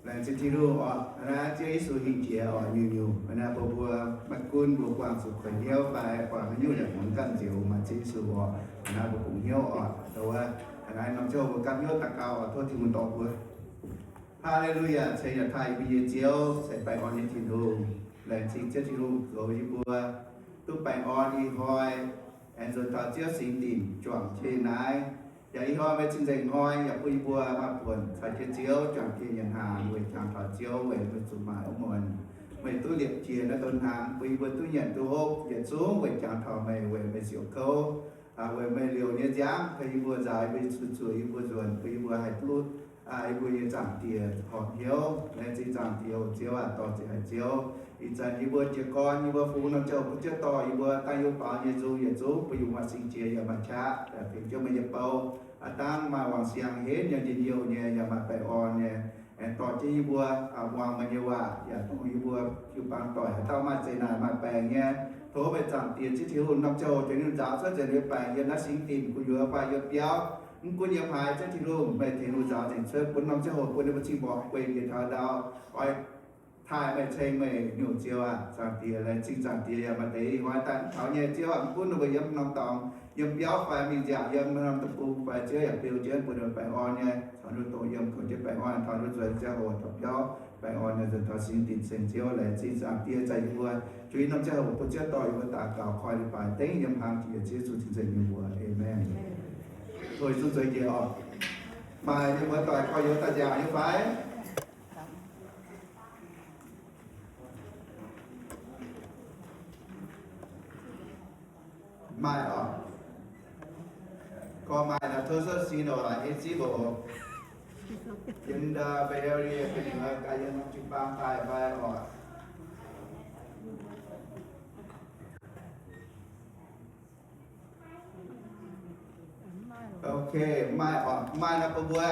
Laengz zingh Tin-Hungh oc. Naaiv Ziouv Yesu hingh jiex oc, nyungc-nyungc naaiv mbuo, mbuo maiv gunv mbuo buangh zuqc kuonx hnyouv fai buangh haaix nyungc yaac muangx ganh nzioux maaih Ziouv Yesu oc. Naaiv mbuo bungx hnyouv oc. Dongh wuov, naaiv norm ziangh hoc mbuo gapv hnyouv daux gaux oc, tov Tin-Hungh dorh mbuo. Haa^le^lu^yaa, ceix yaac taaih yie mbuo nyei Ziouv, ceix baengh orn nyei Tin-Hungh. Laengz zingh Ziouv Tin-Hungh goux yie mbuo duqv baengh orn ih hnoi, aengx nzuonx taux Ziouv singx dinc juangc jienv naaiv. Yaac ih hnoi meih cing-nzengc hnoi yaac bun yie mbuo maaih buonc caux jienv Ziouv juangc jienv nyanc hnaangx weic jangx taux Ziouv, weic meih zuqc maaic wuov muonz. Meih duqv liepc jiez naaiv donx hnaangx bun yie mbuo duqv nyanc duqv hopv, yietc zungv weic jangx taux meih, weic meih siouc kouv, weic meih liouc nyei nziaamv tengx yie mbuo nzaaux yie mbuo nyei zuiz, zueiz yie mbuo nzuonx, bun yie mbuo haih duqv yie mbuo nyei Zaangc Diex horpc hnyouv. Laengz zingh Zaangc Diex oc Ziouv aac, dorh ziangh haic Ziouv. Ih zanc yie mbuo jiez gorn, yie mbuo fungx norm ziangh hoc bun Ziouv dorh yie mbuo dangh youh baaux nyei nzung yietc zungv bun yie mbuo maaih sing jiex yaac maaih qaqv, daaih tengx Ziouv meih nyei bou, aav dangh maaih wangc siang henv nyei, njien-youh nyei, yaac maaih baengh orn nyei, aengx dorh jienv yie mbuo muangx meih nyei waac, yaac dongh yie mbuo jiu-baang doic haaix dauh maaih zeqc naaic maaih baengc nyei, tov meih Zaangc Diex Ziouv Tin-Hungh norm ziangh hoc tengx ninh nzaaux cuotv nzengc nyei baengc yiem naaiv singx dinc gu'nyuoz fai yiem biauv, mv gunv yiem haaix, Ziouv Tin-Hungh meih tengx ninh nzaaux nzengc cuotv bun norm ziangh hoc bun ninh mbuo cing mborqc guei njiec taux ndau. Oix taaih meih, ceng meih nyungc Ziouv aac. Zaangc Diex, laengz zingh Zaangc Diex yaac maaih deix ih hnoi daaih taux nyei Ziouv aac, mv gunv ninh mbuo yiem norm dorngx, yiem biauv fai mingh nziaauc yiem norm deic-bung fai, Ziouv yaac beu jienv bun ninh mbuo baengh orn nyei, caux ninh mbuo doqc yiem, goux jienv baengh orn taux ninh mbuo nzuonx ziangh hoc taux biauv, baengh orn nyei nzuonx taux singx dinc ceng Ziouv. Laengz zingh Zaangc Diex, za'gengh yie mbuo juix norm ziangh hoc bun Ziouv dorh yie mbuo daux gaux koi ninh baaix dengv yiem hnaangx jiex Yesu cing-nzengc nyei mbuox. Aamen. Tov zuqc zueiz njiec oc. Maaih mienh muoz-doic gorx-youz daaih nziaauc nyei fai? Maaih oc. Gorngv maaih nor tov souv sin oc, aac, hietv zipv oc. Yiem ndau Bay Area ga'naaiv yiem norm jiu-baang daaih fai oc. Ok, maaih oc, maaih nor bun mbuo.